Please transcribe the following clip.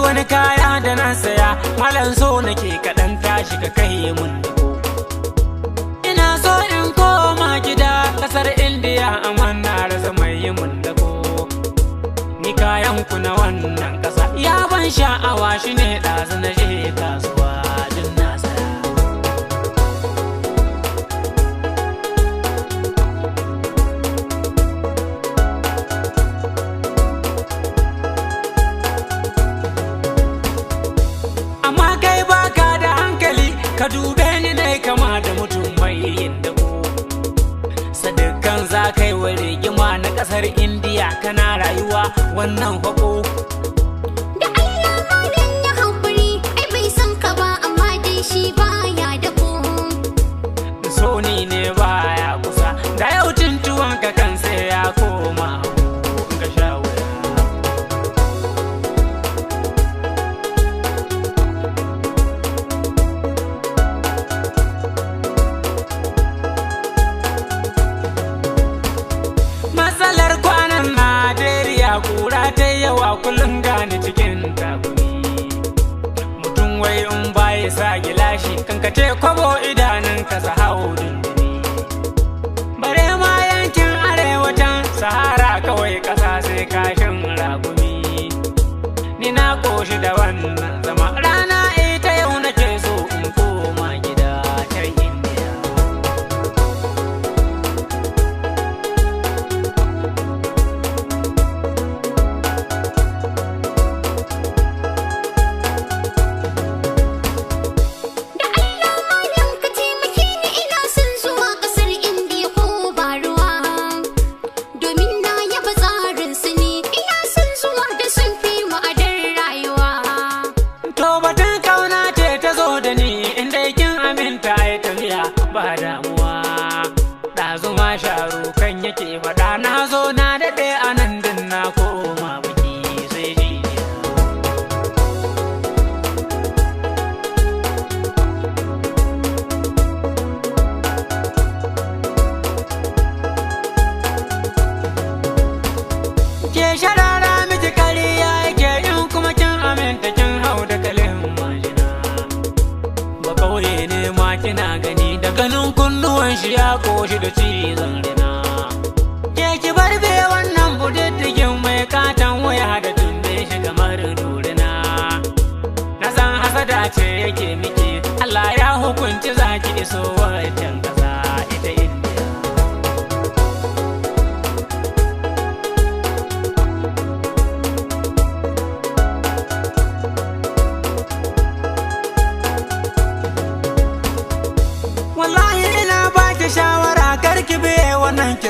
wani kaya da na saya, malam so nake kaɗan tashi ka kai mun dako. Ina so in koma gida ƙasar Indiya, amma na rasa mai yi mun dako. Ni kayan ku na wannan ƙasa ya ban sha'awa, shine ɗazu na je kasuwa din na saya. Amma kai baka da hankali, ka dube ni dai kama da mutum mai yin dako. Sadakan za kai wa rigima na kasar Indiya, kana rayuwa wannan hako. Da Allah malam ya haƙuri, ai bai san ka ba amma dai shi baya da ko. Soni ne baya kusa da yau, cin tuwon ka kan sai ya koma ga sha wuya. Matsalar kwanan Najeriya, kura ta yawa, kullum gane cikin takumi. Mutum wai in baya sa gilashi, kankace kwabo idanun ka sa hau dundumi. Bare ma yankin arewacin Sahara, kawai kasa sai kashin ragumi. Ni na koshi da wannan zama, rana ita yau nake so in koma gida can Indiya. Da Allah malam ka taimake ni, ina son zuwa ƙasar Indiya ko ba ruwa. Domin na yaba tsarin su ne, ina son zuwa da sun fi mu adar rayuwa. To batun kauna ce ta zo da ni, inda kin aminta ai tafiya ba damuwa. Ɗazu ma sharu kan yake faɗa, na zo na daɗe a nan din na koma biki sai jiya. Ke sharara miki kariya yake, in kuma kin aminta kin hau da kalin majina. Ba kauye ne ma kina gani, da ganin kunnuwan shi ya koshi da cizon rina. Ke ki bar be wannan budiddigin mai katon waya da tumbe shi kamar dorina. Na san hasada ce yake miki, Allah ya hukunci zaki iso wancan kasa ita Indiya. Wallahi ina baki shawara, karki biye wannan ki